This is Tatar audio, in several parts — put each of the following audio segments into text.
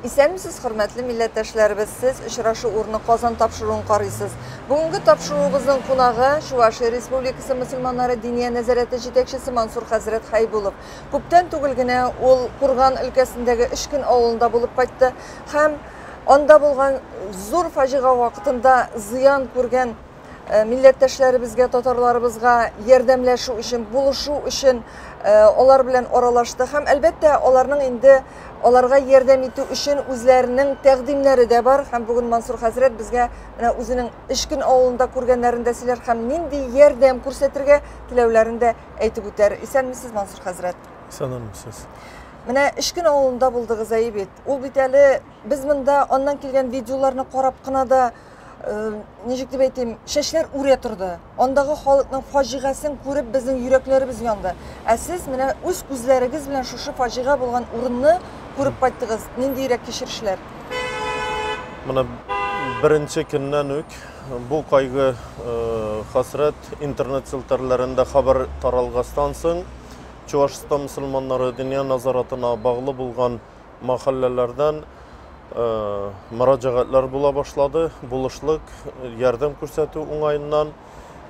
Исәнмесез, хөрмәтле милләттәшләребез! Сез Очрашу урыны Казан тапшыруын карыйсыз. Бүгенге тапшыруыбызның кунагы Чувашия Республикасы мөселманнары Диния нәзарәте җитәкчесе Мансур хәзрәт Хәйбулов. Күптән түгел генә ул Курган өлкәсендәге Өчкөн авылында булып кайтты һәм анда булган зур фаҗига вакытында зыян күргән милләттәшләребезгә, татарларыбызга ярдәмләшү өчен, булышу өчен алар белән аралашты һәм, әлбәттә, аларның инде аларга ярдәм итү өчен үзләренең тәкъдимнәре дә бар. Һәм бүген Мансур хәзрәт безгә менә үзенең Эчкен авылында күргәннәрен дә сөйләр һәм нинди ярдәм күрсәтергә теләүләрен дә әйтеп үтәр. Исәнмесез, Мансур хәзрәт. Исәнмесез. Менә Эчкен авылында булдыгыз, әйе бит. Ул бит әле без монда аннан килгән видеоларны карап кына да ничек дип әйтим, чәчләр үрә торды. Андагы халыкның фаҗигасен күреп, безнең йөрәкләребез янды. Ә сез менә үз күзләрегез белән шушы фаҗига булган урынны күреп кайттыгыз. Ниндиерәк кичерешләр? Менә беренче көннән үк бу кайгы хәсрәт интернет челтәрләрендә хәбәр таралгастан соң, Чувашстан мөселманнары Диния нәзаратына баглы булган Мәхәлләләрдән мөрәҗәгатьләр була башлады, булышлык, ярдәм күрсәтү уңаеннан.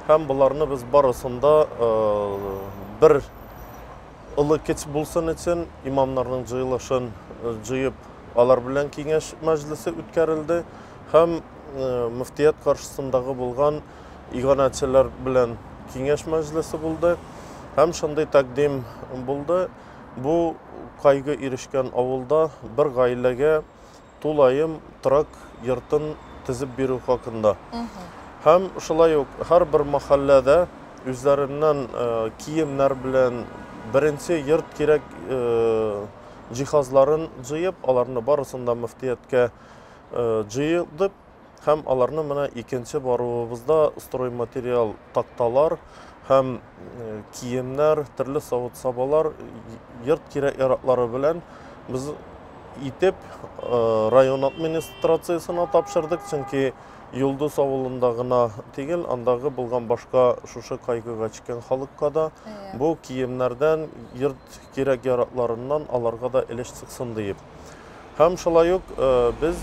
Һәм боларны без барысын да бер олы кич булсын өчен имамнарның җыелышын җыеп, алар белән киңәш мәҗлесе үткәрелде һәм мөфтият каршысындагы булган иганәчеләр белән киңәш мәҗлесе булды. Һәм шундый тәкъдим булды. Бу кайгы ирешкән авылда бер гаиләгә тулаем торак йортын төзеп бирү хакында. Һәм шулай ук һәрбер мәхәлләдә үзләреннән киемнәр белән беренче йорт кирәк җиһазларын җыеп, аларны барысын да мөфтияткә җыйдык. Һәм аларны менә икенче баруыбызда стройматериал такталар һәм киемнәр, төрле савыт-сабалар, йорт кирәк-яраклары белән без итеп район администрациясенә тапшырдык, чөнки Йолдыз авылында гына түгел, андагы булган башка шушы кайгыга төшкән халыкка да бу киемнәрдән, йорт кирәк-яракларыннан аларга да өлеш чыксын диеп. Һәм шулай ук без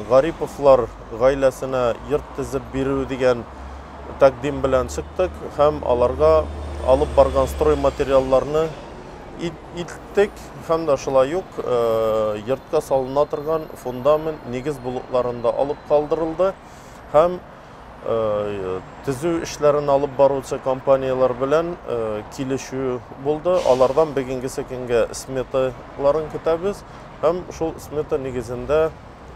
Гариповлар гаиләсенә йорт төзеп бирү дигән тәкъдим белән чыктык һәм аларга алып барган стройматериалларны илттек һәм дә шулай ук йортка салына торган фундамент, нигез блокларын да алып калдырылды һәм Төзү эшләрен алып баручы компанияләр белән килешү булды. Алардан бүгенгесе көнгә сметаларын көтәбез һәм шул смета нигезендә,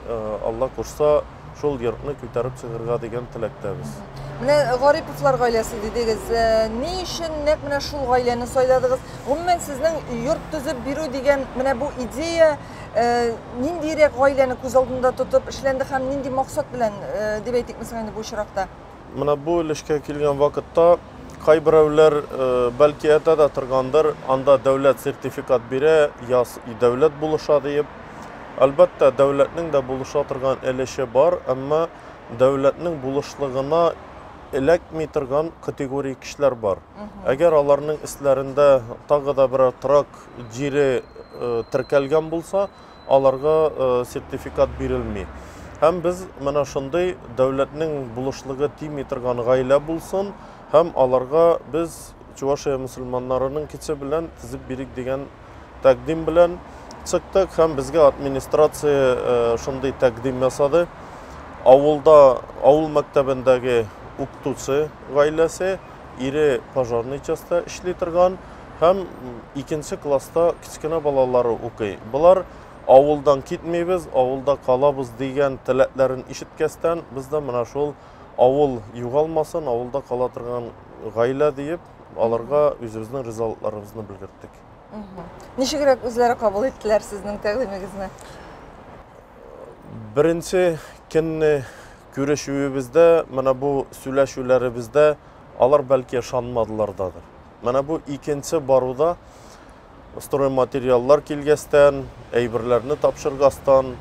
Алла кушса, шул йортны күтәреп чыгырга дигән теләктәбез. Менә Гариповлар гаиләсе дидегез. Ни өчен нәкъ менә шул гаиләне сайладыгыз? Гомумән, сезнең йорт төзеп бирү дигән менә бу идея Ниндиерәк гаиләне күз алдында тотып эшләнде һәм нинди максат белән дип әйтикме соң инде бу очракта? Менә бу өлешкә килгән вакытта кайберәүләр бәлки әйтә дә торгандыр, анда дәүләт сертификат бирә, яз дәүләт булыша диеп. Әлбәттә, дәүләтнең дә булыша торган өлеше бар, әмма дәүләтнең булышлыгына эләкми торган категория кешеләр бар. Әгәр аларның өсләрендә тагы да берәр торак җире теркәлгән булса, аларга сертификат бирелми. Һәм без менә шундый дәүләтнең булышлыгы тими торган гаилә булсын һәм аларга без Чувашия мөселманнарының кече белән төзеп бирик дигән тәкъдим белән чыктык һәм безгә администрация шундый тәкъдим ясады. Авылда, авыл мәктәбендәге укытучы гаиләсе, ире пожарный частьта эшли торган һәм икенче класста кечкенә балалары укый. Болар авылдан китмибез, авылда калабыз дигән теләкләрен ишеткәстән, без дә менә шул авыл югалмасын, авылда кала торган гаилә диеп, аларга үзебезнең ризалыкларыбызны белгерттек. Ничегрәк үзләре кабул иттеләр сезнең тәкъдимегезне? Беренче көнне күрешүебездә, менә бу сөйләшүләребездә алар бәлки ышанмадылар дадыр. Менә бу икенче баруда стройматериаллар килгәстән, әйберләрне тапшыргастан,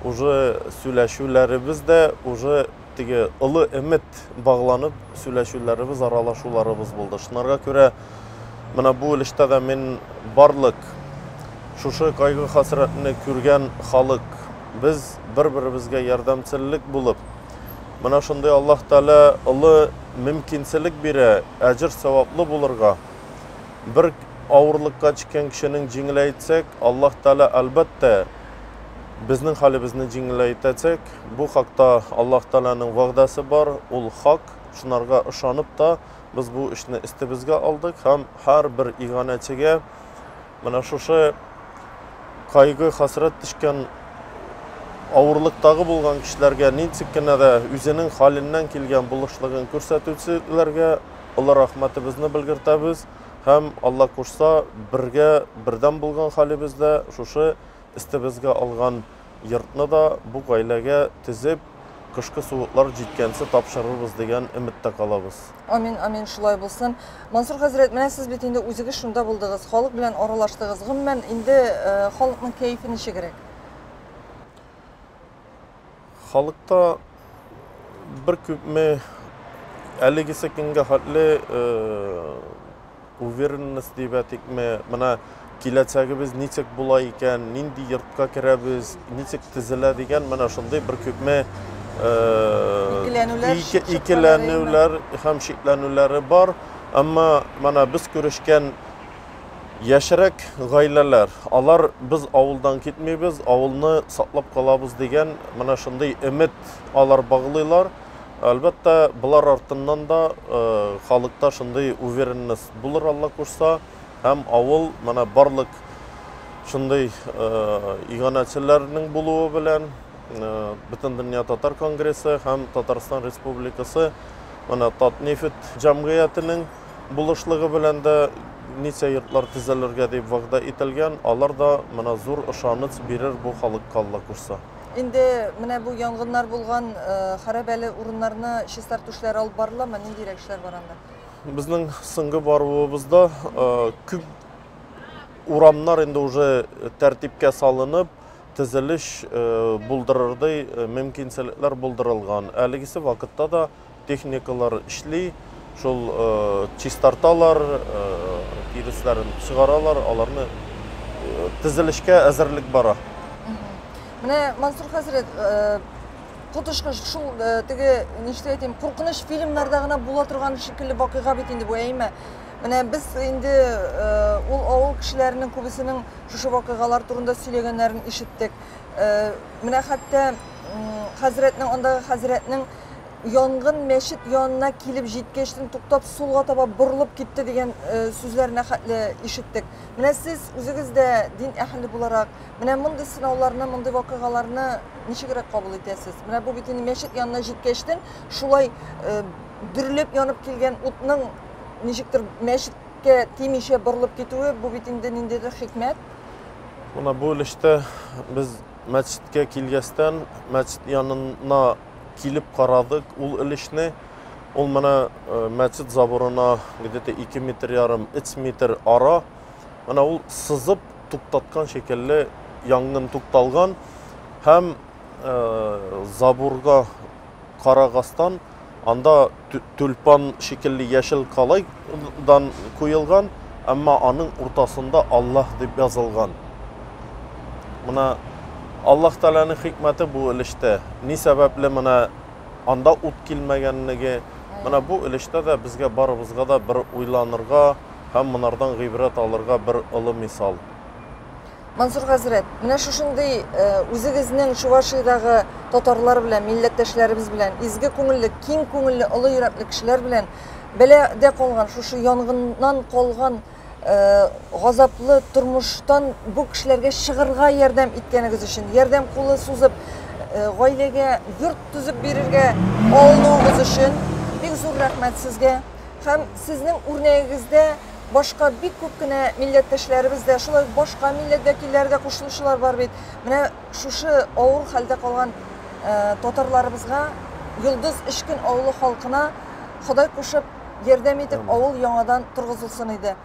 уже сөйләшүләребез дә уже теге олы өмет багланып сөйләшүләребез, аралашуларыбыз булды. Шунарга күрә менә бу өлештә дә мин барлык шушы кайгы-хәсрәтне күргән халык Без бер-беребезгә ярдәмчеллек булып, менә шундый Аллаһ Тәгалә олы мөмкинчелек бирә, әҗер-саваплы булырга. Бер авырлыкка төшкән кешенең җиңеләйтсәк, Аллаһ Тәгалә, әлбәттә, безнең хәлебезне җиңеләйтәчәк. Бу хакта Аллаһ Тәгаләнең вәгъдәсе бар, ул хак. Шунарга ышанып та без бу эшне өстебезгә алдык һәм һәрбер иганәчегә менә шушы кайгы, хәсрәт төшкән авырлыктагы булган кешеләргә ничек кенә дә үзенең хәленнән килгән булышлыгын күрсәтүчеләргә олы рәхмәтебезне белгертәбез һәм Алла кушса, бергә бердәм булган хәлебездә шушы өстебезгә алган йортны да бу гаиләгә төзеп, кышкы суыклар җиткәнче тапшырырбыз дигән өметтә калабыз. Амин, амин, шулай булсын. Мансур хәзрәт, менә сез бит инде үзегез шунда булдыгыз, халык белән аралаштыгыз. Гомумән, инде халыкның кәефе ничегрәк? Халыкта бер күпме әлегесе көнгә хәтле уверенность дип әйтикме, менә киләчәгебез ничек була икән, нинди йортка керәбез, ничек төзелә дигән менә шундый бер күпме икеләнүләр һәм шикләнүләре бар. Әмма менә без күрешкән яшьрәк гаиләләр, алар без авылдан китмибез, авылны саклап калабыз дигән менә шундый өмет алар баглыйлар. Әлбәттә, болар артыннан да халыкта шундый уверенность булыр, Алла кушса, һәм авыл менә барлык шундый иганәчеләрнең булуы белән Бөтендөнья татар конгрессы һәм Татарстан Республикасы менә Татнефть җәмгыятенең булышлыгы белән дә ничә йортлар төзелергә дип вәгъдә ителгән, алар да менә зур ышаныч бирер бу халыкка, Алла кушса. Инде менә бу янгыннар булган хәрабәле урыннарны чистарту эшләре алып барыламы? Ниндирәк эшләр бар анда? Безнең соңгы баруыбызда күп урамнар инде уже тәртипкә салынып, төзелеш булдырырдай мөмкинчелекләр булдырылган. Әлегесе вакытта да техникалар эшли, шул чистарталар, тиресләрен чыгаралар, аларны төзелешкә әзерлек бара. Менә Мансур хәзрәт, коточкыч шул теге, ничек әйтим, куркыныч фильмнарда гына була торган шикелле вакыйга бит инде бу, әйме? Менә без инде ул авыл кешеләренең күбесенең шушы вакыйгалар турында сөйләгәннәрен ишеттек. Менә хәтта хәзрәтнең, андагы хәзрәтнең янгын мәчет янына килеп җиткәчтен туктап сулга таба борылып китте дигән сүзләренә хәтле ишеттек. Менә сез үзегез дә дин әһеле буларак, менә мондый сынауларны, мондый вакыйгаларны ничегрәк кабул итәсез? Менә бу бит инде мәчет янына җиткәчтен шулай дөрләп янып килгән утның ничектер мәчеткә тимичә борылып китүе, бу бит инде ниндидер хикмәт. Менә бу өлештә без мәчеткә килгәстән, мәчет янына килеп карадык ул өлешне. Ул менә мәчет заборына где-то 2 метр ярым, 3 метр ара. Менә ул сызып туктаткан шикелле янгын тукталган һәм заборга карагастан анда тюльпан шикелле яшел калайдан куелган, әмма аның уртасында Аллаһ дип язылган. Менә Аллаһ Тәгаләнең хикмәте бу өлештә. Ни сәбәпле менә анда ут килмәгәнлеге, менә бу өлештә дә безгә барыбызга да бер уйланырга һәм монардан гыйбрәт алырга бер олы мисал. Мансур хәзрәт, менә шушындый үзегезнең Чувашиядәге татарлар белән, милләттәшләребез белән, изге күңелле, киң күңелле, олы йөрәкле кешеләр белән бәләдә калган, шушы янгыннан калган газаплы тормыштан бу кешеләргә чыгырга ярдәм иткәнегез өчен, ярдәм кулы сузып, гаиләгә йорт төзеп бирергә алынуыгыз өчен бик зур рәхмәт сезгә. Һәм сезнең үрнәгегездә башка бик күп кенә милләттәшләребез дә, шулай ук башка милләт вәкилләре дә кушылучылар бар бит. Менә шушы авыр хәлдә калган татарларыбызга, Йолдыз Эчкен авылы халкына Ходай кушып, ярдәм итеп, авыл яңадан торгызылсын иде.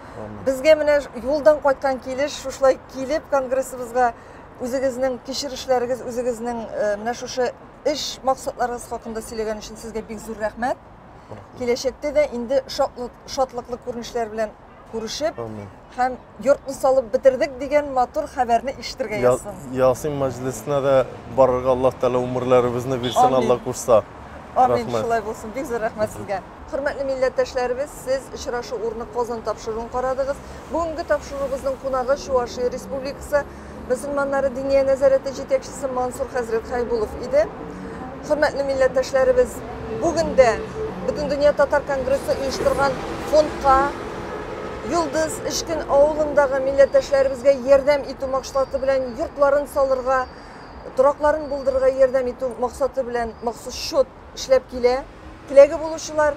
Безгә менә юлдан кайткан килеш, шушылай килеп конгрессыбызга үзегезнең кичерешләрегез, үзегезнең менә шушы эш максатларыгыз хакында сөйләгән өчен сезгә бик зур рәхмәт. Киләчәктә дә инде шатлыклы күренешләр белән күрешеп һәм йортны салып бетердек дигән матур хәбәрне ишетергә язсын. Ясин мәҗлесенә дә барырга Аллаһ Тәгалә умерләребезне бирсен, Алла кушса. Амин, шулай булсын. Бик зур рәхмәт сезгә. Хөрмәтле милләттәшләребез, сез Очрашу урыны Казан тапшыруын карадыгыз. Бүгенге тапшыруыбызның кунагы Чувашия Республикасы мөселманнары Диния нәзарәте җитәкчесе Мансур хәзрәт Хәйбулов иде. Хөрмәтле милләттәшләребез, бүген дә Бөтендөнья татар конгрессы оештырган фондка Йолдыз Эчкен авылындагы милләттәшләребезгә ярдәм итү максаты белән йортларын салырга, торакларын булдырырга ярдәм итү максаты белән махсус счет эшләп килә. Теләге булучылар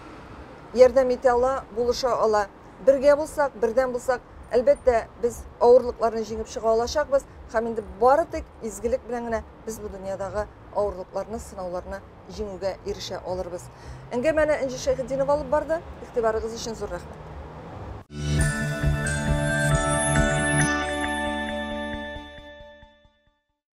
ярдәм итә ала, булыша ала. Бергә булсак, бердәм булсак, әлбәттә, без авырлыкларны җиңеп чыга алачакбыз һәм инде бары тик изгелек белән генә без бу дөньядагы авырлыкларны, сынауларны җиңүгә ирешә алырбыз. Әңгәмәне Энҗе Шәйхетдинова алып барды. Игътибарыгыз өчен зур рәхмәт.